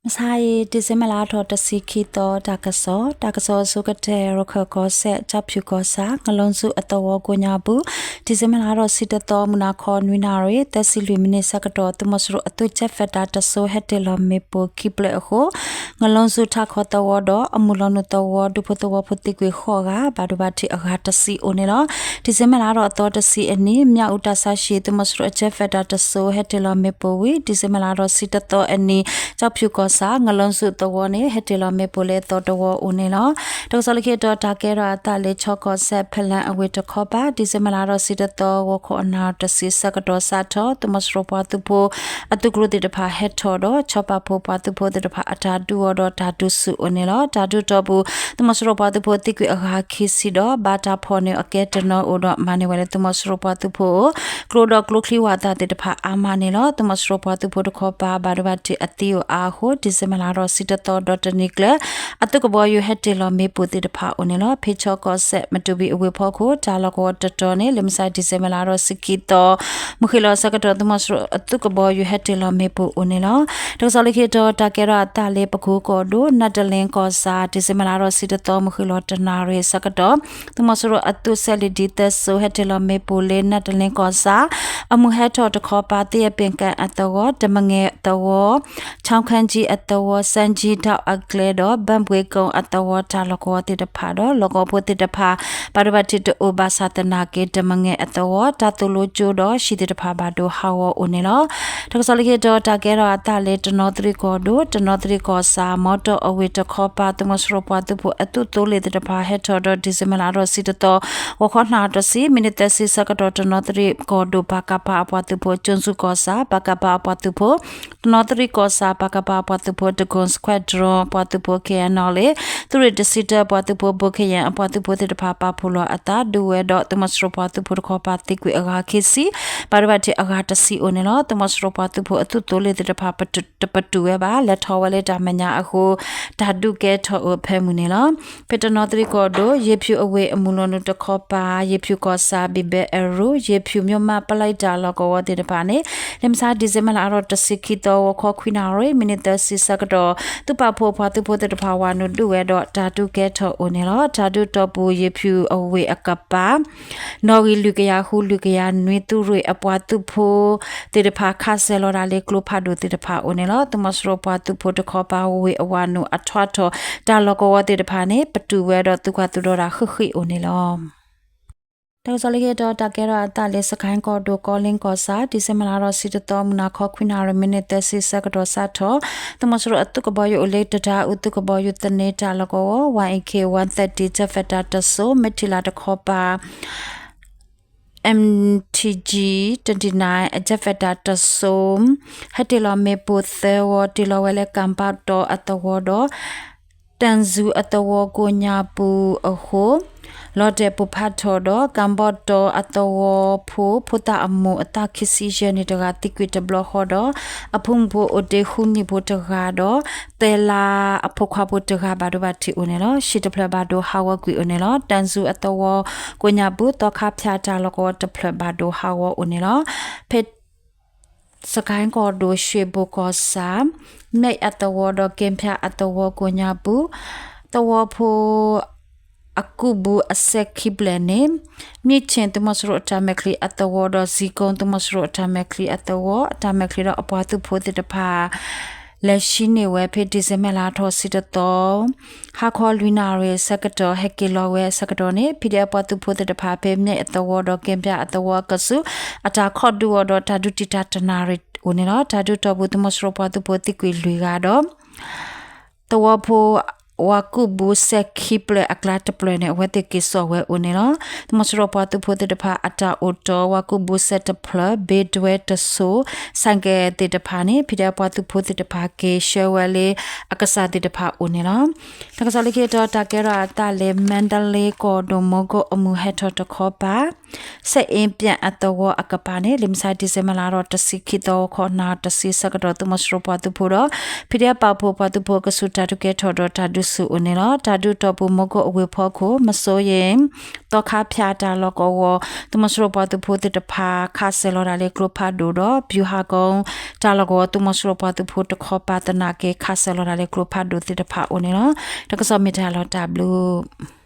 မုၢ်ဆါအံၤ December လါထီၣ်တဆံခံသီ တၢ်ကစီၣ်, တၢ်ကစီၣ်အဆိကတၢၢ် ရခၢၣ်ကီၢ်စဲၣ် ကၠီဖၠူၣ်ကီၢ်ဆၣ် ငလူၢ်ဆူၣ်အသဝီကိးညါပူၤ December လါထီၣ်ဆံတသီ မုၢ်နၤခီနွံနၣ်ရံၣ် သၢဆံလွံၢ်မံးနံးဆၢကတီၢ် သုးမီၤစိရိၤအသုး jet fighter တစိၤ ဟဲတ့ၢ်လီၤမ့ၣ်ပိၢ်ခံဖျၢၣ်အဃိ ငလူၢ်ဆူၣ်ထးခီသဝီဒီး အမုၢ်လီၤနုာ်သဝီ ဒူဖိသဝီဖိသံကွံာ်ဃိးဂၤ ဘၣ်ဒိဘၣ်ထံးအဂၤတဆံအိၣ်န့ၣ်လီၤ. December လါထီၣ်အသီတဆံအနံၤ မၠၣ်အူတၢ်ဆါဟံၣ် သုးမီၤစိရိၤအ jet fighter တစိၤ ဟဲတ့ၢ်လီၤမ့ၣ်ပိၢ်ဝံၤ December လါထီၣ်ဆံတသီအနံၤ ကၠီဖၠူၣ်ကီၢ်ဆၣ် ငလူၢ်ဆူၣ်သဝီန့ၣ် ဟဲတ့ၢ်လီၤမ့ၣ်ပိၢ်လၢအသီတဝီအိၣ်န့ၣ်လီၤ. တၢ်ကစီၣ်လၢခံတီၤ တၢ်ကဲထီၣ်အသးလၢ ခၠီကီၢ်စဲၣ် ဖလၣ်အဝ့ၢ်တခီပၤ December လါထီၣ်ဆံတသီ ဂီၤခီအနၣ်ရံၣ်တဆံဆၢကတီၢ်စးထီၣ် သုးမီၤစိရိၤပှၤသုးဖိ အသုးကျိၤသ့ၣ်တဖၣ်ဟဲထီၣ်ဒီး ခၠီပာ်ဖိပှၤသုးဖိသ့ၣ်တဖၣ်အတၢ်ဒုးအီၤဒီးတၢ်ဒုးဆူၣ်အိၣ်န့ၣ်လီၤ. တၢ်ဒုးတီၢ်ပူၤ သုးမီၤစိရိၤပှၤသုးဖိသံကွံာ်အဂၤခံဆံဒီး ဘၣ်တၢ်ဖီၣ်န့ၢ်အီၤကဲတနီၤအိၣ်ဒီး မၤန့ၢ်ဝဲလၢသုးမီၤစိရိၤပှၤသုးဖိအအိၣ် ကျိဒီးကျိချံဝၣ်သၣ်သ့ၣ်တဖၣ်အါမးန့ၣ်လီၤ. သုးမီၤစိရိၤပှၤသုးဖိတခီပၤ ဘၣ်ဒိဘၣ်ထံးအသံအိၣ်အါအဃိ December လါထီၣ်ဆံတသီ ဒီးတနံၤကျၢၤ အသုးကဘီယူၤဟဲတ့ၢ်လီၤမ့ၣ်ပိၢ်သ့ၣ်တဖၣ်အိၣ်န့ၣ်လီၤ. ဖဲခၠီကီၢ်စဲၣ် မတူၢ်ဘံၣ်အဝ့ၢ်ဖီခိၣ် တၢ်လီၢ်ကဝီၤတတီၤန့ၣ် လၢမုၢ်ဆါ December လါထီၣ်ဆံခံသီ မုၢ်ဃ့ၢ်လီၤဆၢကတီၢ် သုးမီၤစိရိၤအသုးကဘီယူၤဟဲတ့ၢ်လီၤမ့ၣ်ပိၢ်အိၣ်န့ၣ်လီၤ. တၢ်ကစီၣ်လၢခံတီၤ တၢ်ကဲထီၣ်အသးလၢပကူကီၢ်ဒိၣ် နၢ်တလ့ကီၢ်ဆၣ် December လါထီၣ်ဆံတသီ မုၢ်ဃ့ၢ်လီၤတနၣ်ရံၣ်ဆၢကတီၢ် သုးမီၤစိရိၤအသုးစဲးလံၤဒံသၢစိၤ ဟဲတ့ၢ်လီၤမ့ၣ်ပိၢ်လၢ နၢ်တလ့ကီၢ်ဆၣ် အမုၢ်ဟဲထီၣ်တခီပၤ သ့ၣ်ယပ့ၣ်ကၣ်အသဝီ တမငဲၣ်အသဝီ ခၠီခၣ်ကၠံအသဝီ စၣ်ကၠံဒီးအကျဲဒီး ဘၣ်ဘှ့ကီအသဝီ တၢ်လီၢ်ကဝီၤသ့ၣ်တဖၣ်ဒီး လီၢ်ကဝီၤဖိသ့ၣ်တဖၣ် ဘၣ်ဒိဘၣ်ထံးတအိၣ်ဘၣ်ဆၣ်သနာ်က့ တမငဲၣ်အသဝီ တၢ်သိၣ်လိကၠိဒီး ဟံၣ်သ့ၣ်တဖၣ်ဘၣ်ဒိဟးဂီၤအိၣ်န့ၣ်လီၤ. တၢ်ကစီၣ်လၢခံတီၤ တၢ်ကဲထီၣ်အသးလၢ တနီသရံၣ်ကီၢ်ဒိၣ် တနီသရံၣ်ကီၢ်ဆၣ် မီတီၢ်အဝ့ၢ်တခီပၤ သုးမီၤစိရိၤပှၤသုးဖိအသုးသိလ့ၣ်သ့ၣ်တဖၣ် ဟဲထီၣ်ဒီး December လါထီၣ်ဆံတသီ ဂီၤခီနၣ်ရံၣ်တဆံ မံးနံးသၢဆံဆၢကတီၢ် တနီသရံၣ်ကီၢ်ဒိၣ် ပကဖ အပှၤသုးဖိ ကၠိၣ်စူၣ်ကီၢ်ဆၣ် ပကဖ အပှၤသုးဖိ တနီသရံၣ်ကီၢ်ဆၣ် ပကဖ အပှၤသုးဖိ တကိၣ် squadron အပှၤသုးဖိ KNLA သုးရ့ၣ်တဆံတၢ အပှၤသုးဖိ ဘိခဲယၣ် အပှၤသုးဖိသ့ၣ်တဖၣ် ပာ်ဖှိၣ်လီၤအသး ဒုးဝဲဒီး သုးမီၤစိရိၤပှၤသုးဖိတခီပၤသံကွံာ်အဂၤခံဆံ ဘၣ်ဒိဘၣ်ထံးအဂၤတဆံအိၣ်န့ၣ်လီၤ. သုးမီၤစိရိၤပှၤသုးဖိအသုးသိလ့ၣ်သ့ၣ်တဖၣ် တပတုာ်ဝဲဘၣ် လဲၤထီၣ်ဝဲလၢတၢ်မဲာ်ညါအဃိ တၢ်ဒုးကဲထီၣ်အိၣ်ဖဲမုၢ်န့ၣ်လီၤ. ဖဲတနီသရံၣ်ကီၢ်ဒိၣ် ယ့ၤဖၠူၣ်အဝ့ၢ်အမုၢ်လီၤနုာ်တခီပၤ ယ့ၤဖၠူၣ်ကီၢ်ဆၣ် ဘံၣ်ဘဲအရူၣ် ယ့ၤဖၠူၣ် မြို့မ ပလံးတၢ်လီၢ်ကဝီၤသ့ၣ်တဖၣ်န့ၣ် လၢမုၢ်ဆါ December လါထီၣ်တဆံခံသီ ဂီၤခီခွံနၣ်ရံၣ် မံးနံးသၢဆံဆၢကတီၢ် သုးပာ်ဖှိၣ်ပှၤသုးဖိသ့ၣ်တဖၣ် ဝၤနုာ်ဒုးဝဲဒီး တၢ်ဒုးကဲထီၣ်အိၣ်န့ၣ်လီၤ. တၢ်ဒုးတီၢ်ပူၤ ယ့ၤဖၠူၣ်အဝ့ၢ်အကပၤ နီၣ်ဂံၢ်လွံၢ်ကယၤဃု လွံၢ်ကယၤနွံ သုးရ့ၣ်အပှၤသုးဖိသ့ၣ်တဖၣ် ခးစဲၤလီၤတၢ်လၢကျိဖးဒိၣ်သ့ၣ်တဖၣ်အိၣ်န့ၣ်လီၤ. သုးမီၤစိရိၤပှၤသုးဖိတခီပၤ ဝ့ၢ်အဝၤနုာ်အထွးထီၣ် တၢ်လီၢ်ကဝီၤသ့ၣ်တဖၣ်န့ၣ် ပတုာ်ဝဲဒီးသုးကွၢ်သုးဒီတၢ်ဃ့ၢ်ဃ့ၢ်အိၣ်န့ၣ်လီၤ. တၢ်ကစီၣ်လၢခံတီၤ တၢ်ကဲထီၣ်အသးလၢ စကဲၣ်ကီၢ်ဒိၣ် ကီလ့ကီၢ်ဆၣ် December လါထီၣ်ဆံတသီ မုၢ်နၤခီခွံနၣ်ရံၣ် မံးနံးသၢဆံဆၢကတီၢ်စးထီၣ် သုးမီၤစိရိၤအသုးကဘီယူၤအိၣ်လၢ တတၢ်အူ သုးကဘီယူၤသန့တၢ်လီၢ်ကဝီၤ Y A K one thirty ကၠဲးဖဲးတၢ်တစိၤ မ့ၢ်ထံၣ်လၢ်တခီပၤ M T G twenty-nine အ jet fighter တစိၤ ဟဲတ့ၢ်လီၤမ့ၣ်ပိၢ်သၢဝီ တ့ၢ်လီၤဝဲလၢ ကၣ်ဘၣ်တီအသဝီဒီး တၣ်စူၤအသဝီကိးညါပူၤအဃိ လီၤတဲာ်ပိၢ်ဖးထီၣ်ဒီး ကၣ်ဘၣ်တီအသဝီဖိ ဖိသၣ်အမိၢ်အသးခံဆံယဲၢ်နံၣ်တဂၤ သံကွံာ်တဘျီဃီဒီး အဖိမုၣ်ဖိအိၣ်တ့ၢ်ဃုနံၣ်ဖိတဂၤဒီး သဲလါအဖိခွါဖိတဂၤ ဘၣ်ဒိဘၣ်ထံးအိၣ်န့ၣ်လီၤ. ဟံၣ်တဖျၢၣ်ဘၣ်ဒိဟးဂီၤကွံာ်အိၣ်န့ၣ်လီၤ. တၣ်စူၤအသဝီကိးညါပူၤ သီခါဖၠၣ်တၢ်လီၢ်ကဝီၤတဖျၢၣ်ဘၣ်ဒိဟးဂီၤအိၣ်န့ၣ်လီၤ. ဖဲ စကဲၣ်ကီၢ်ဒိၣ် ရွှေဘိုကီၢ်ဆၣ် မဲၣ်အသဝီဒီး က့ဖၠၣ်အသဝီကိးညါပူၤ သဝီဖိ အကူးဘူးအစဲးခံဖျၢၣ်န့ၣ် မြစ်ချင်း သုးမီၤစိရိၤအတၢ်မဲာ်ချံအသဝီဒီး ဇီၤကိန်း သုးမီၤစိရိၤအတၢ်မဲာ်ချံအသဝီ အတၢ်မဲာ်ချံဒီးအပှၤသုးဖိသ့ၣ်တဖၣ် လဲၤဆှံန့ၢ်ဝဲဖဲ December လါထီၣ်ဆံတသီ ဟါခီလွံၢ်နၣ်ရံၣ်ဆၢကတီၢ် ဟဲက့ၤလီၤဝဲဆၢကတီၢ်န့ၣ် ဖံးဒဲးအပှၤသုးဖိသ့ၣ်တဖၣ် ဖဲမဲၣ်အသဝီဒီး က့ဖၠၣ်အသဝီအကဆူး အတၢ်ခီၣ်ဒုးအီၤဒီး တၢ်ဒုးတံာ်တာ်တနၣ်ရံၣ်အိၣ်န့ၣ်လီၤ. တၢ်ဒုးတီၢ်ပူၤ သုးမီၤစိရိၤပှၤသုးဖိသံကွံာ်လွံၢ်ဂၤဒီး သဝီဖိ ဝၤကူးဘူးစဲးခံဖျၢၣ်အကျါတဖျၢၣ်န့ၣ် အဝဲသ့ၣ်က့ၤစိာ်ဝဲအိၣ်န့ၣ်လီၤ. သုးမီၤစိရိၤပှၤသုးဖိသ့ၣ်တဖၣ် အတၢ်အိၣ်တီ ဝၤကူးဘူးစဲးတဖျၢၣ် ဘ့ဒွဲတစိၤ ဆၣ်ကဲသ့ၣ်တဖၣ်န့ၣ် ဖံးဒဲးအပှၤသုးဖိသ့ၣ်တဖၣ် က့ၤဆှၢဝဲလၢအကစၢ်သ့ၣ်တဖၣ်အိၣ်န့ၣ်လီၤ. တၢ်ကစီၣ်လၢခံတီၤ တၢ်ကဲထီၣ်အသးလၢ မါဒလ့ကီၢ်ဒိၣ် မီကိးအမုၢ်ဟဲထီၣ်တခီပၤ စဲးအ့ပၠၣ်အသဝီအကပၤန့ၣ် လၢမုၢ်ဆါ December လါထီၣ်တဆံခံသီ ဂီၤခီနၣ်ရံၣ်တဆံဆၢကတီၢ် သုးမီၤစိရိၤပှၤသုးဖိဒီး ဖံးဒဲးပာ်ဖှိၣ်ပှၤသုးဖိအကဆူး တၢ်ဒုးကဲထီၣ်ဒီးတၢ်ဒုး တၢ်ကစီၣ်မ့ၢ်တဲလီၤတၢ်ဘျုး သုးမီၤစိရိၤပှၤသုးဖိတခီပၤသနာ်က့ ခးစဲၣ်လီၤတၢ်လၢကျိဖးဒိၣ် သုးမီၤစိရိၤပှၤသုးဖိသ့ၣ်တဖၣ် ခးစဲၣ်လီၤတၢ်လၢကျိဖးဒိၣ်ဒီး ဗျူဟာကုန်း တၢ်လီၢ်ကဝီၤ သုးမီၤစိရိၤပှၤသုးဖိတခီပၤသနာ်က့ ခးစဲၣ်လီၤတၢ်လၢကျိဖးဒိၣ်သ့ၣ်တဖၣ်အိၣ်န့ၣ်လီၤ. တၢ်ကစီၣ်မ့ၢ်တဲလီၤတၢ်ဘျုး